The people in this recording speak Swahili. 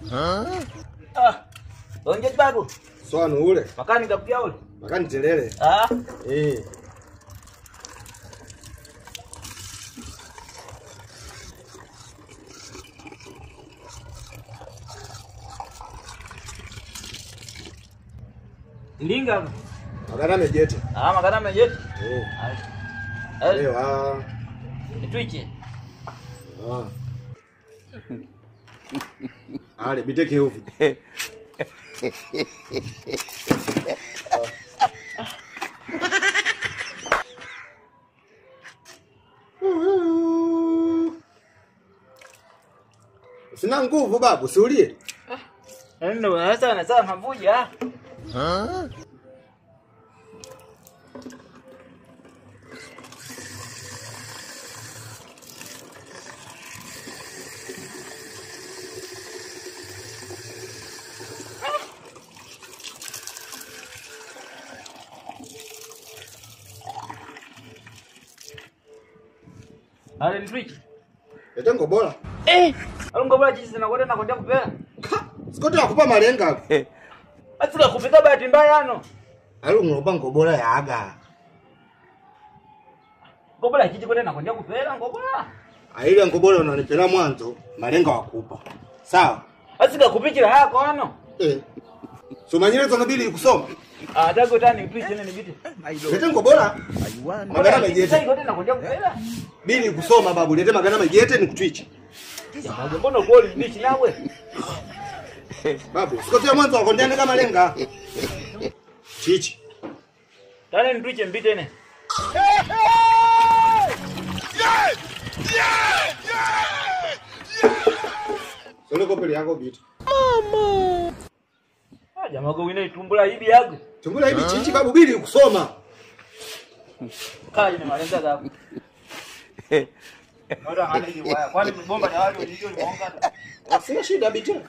Ah. Onje babu. Swanu ule. Makani kapikia ule. Makani telele. Ah. Eh. Linga. Magana mejete. Ah, magana mejete. Eh. Ah. Leo ah. Nitwiche. Ah. Ale biteke huvi. Sina nguvu babu, siulie. Ndio, sasa na sasa mavuja. Ah? Ale nitwiche. Ete ngobola. Eh, ale ngobola chizi na kwenda kupela. Sikote akupa malenga. Eh. Atula kupika bahati mbaya ano. Ale ngoba ngobola yaaga. Ngobola chizi kwenda kwenda kupela ngobola. Aile ngobola unanipela mwanzo, malenga wakupa. Sawa. Asika kupikira hako ano. Eh. So manyele zonabili kusoma. Ah, dago tani nitwiche nene nibite. Lete ngobola. Magana mejete. Kwenda kwenda kupela. Bili kusoma babu, lete magana mejete nikutwiche. Jamaa mbona goli mbichi nawe? Babu, sikotia mwanzo wakondane kama lenga. Chichi. Tani nitwiche mbite ne. Yeah! Yeah! Yeah! Solo kopeli yako bitu. Mama. Ah, jamaa go wina itumbula hibi yako. Tumbula hibi chichi babu bili kusoma. Kaje ni malenga zako. Ora hali ni waya. Kwani bomba ya wale ndio nimeonga. Sina shida bitu.